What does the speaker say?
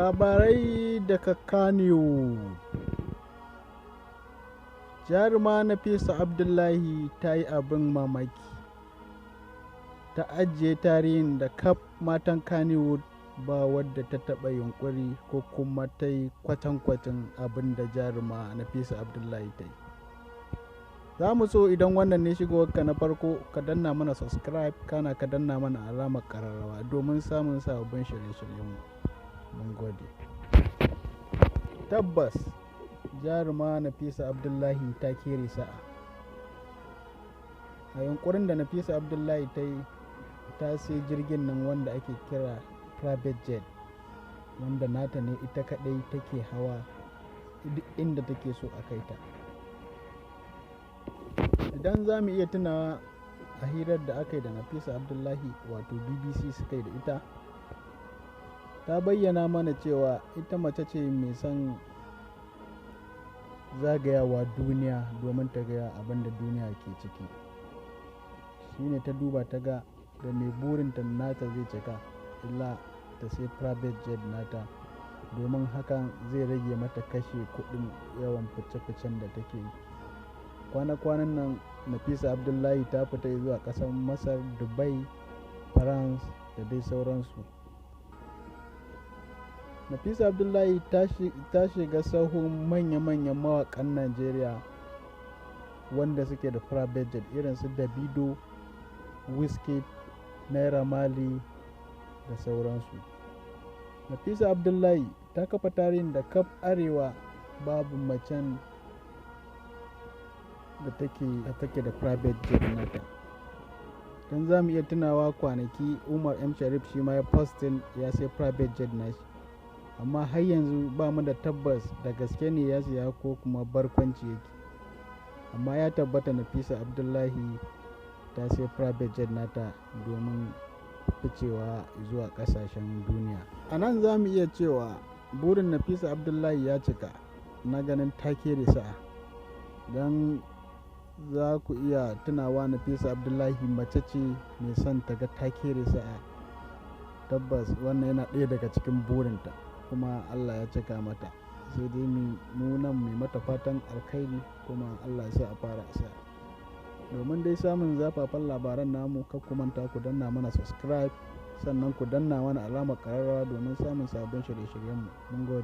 Labarai daga Kannywood. Jaruma Nafisa Abdullahi ta yi abin mamaki. Ta ajiye tarihin da kaf matan Kannywood ba wadda ta taɓa yunƙuri ko kuma ta yi kwatankwacin abin da jaruma Nafisa Abdullahi ta yi. Za mu so idan wannan ne shigowarka na farko, ka danna mana subscribe, kana ka danna mana alamar ƙararrawa domin samun sababbin shirye-shiryenmu. Mun gode. Tabbas jaruma Nafisa Abdullahi ta kere sa'a. A yunƙurin da Nafisa Abdullahi ta yi, ta sai jirgin nan wanda ake kira private jet, wanda nata ne ita kaɗai take hawa duk inda take so a kai ta. Idan za mu iya tunawa, a hirar da aka yi da Nafisa Abdullahi, wato BBC suka yi da ita, ta bayyana mana cewa ita mace ce mai son zagayawa duniya domin ta ga abin da duniya ke ciki. Shine ta duba ta ga da mai burinta nata zai cika illa ta sai private jet nata, domin hakan zai rage mata kashe kuɗin yawan fice-ficen da take yi. Kwana-kwanan nan Nafisa Abdullahi ta fita zuwa ƙasar Masar, Dubai, France da dai sauransu. Nafisa Abdullahi ta shiga sahun manya-manyan mawaƙan Najeriya wanda suke da private jet irin su Davido, Wizkid, Naira Marley da sauransu. Nafisa Abdullahi ta kafa tarihin da kaf Arewa babu macen da take da private jet nata. Don za mu iya tunawa, kwanaki Umar M Sharif shi ma ya posting ya sai private jet nashi. Amma har yanzu ba mu da tabbas da gaske ne ya siya ko kuma barkwanci yake. Amma ya tabbata Nafisa Abdullahi ta sai private jet nata domin ficewa zuwa ƙasashen duniya. A nan za mu iya cewa burin Nafisa Abdullahi ya cika na ganin ta kere sa'a. Don za ku iya tunawa, Nafisa Abdullahi mace ce mai son ta ga ta kere sa'a. Tabbas wannan yana ɗaya daga cikin burinta, kuma Allah ya cika mata. Sai dai mu nan mu mata fatan alkhairi, kuma Allah ya sa a fara sa'a. Domin dai samun zafafan labaran namu, kar ku manta ku danna mana subscribe, sannan ku danna mana alamar ƙararrawa domin samun sabbin shirye-shiryenmu. Mun gode.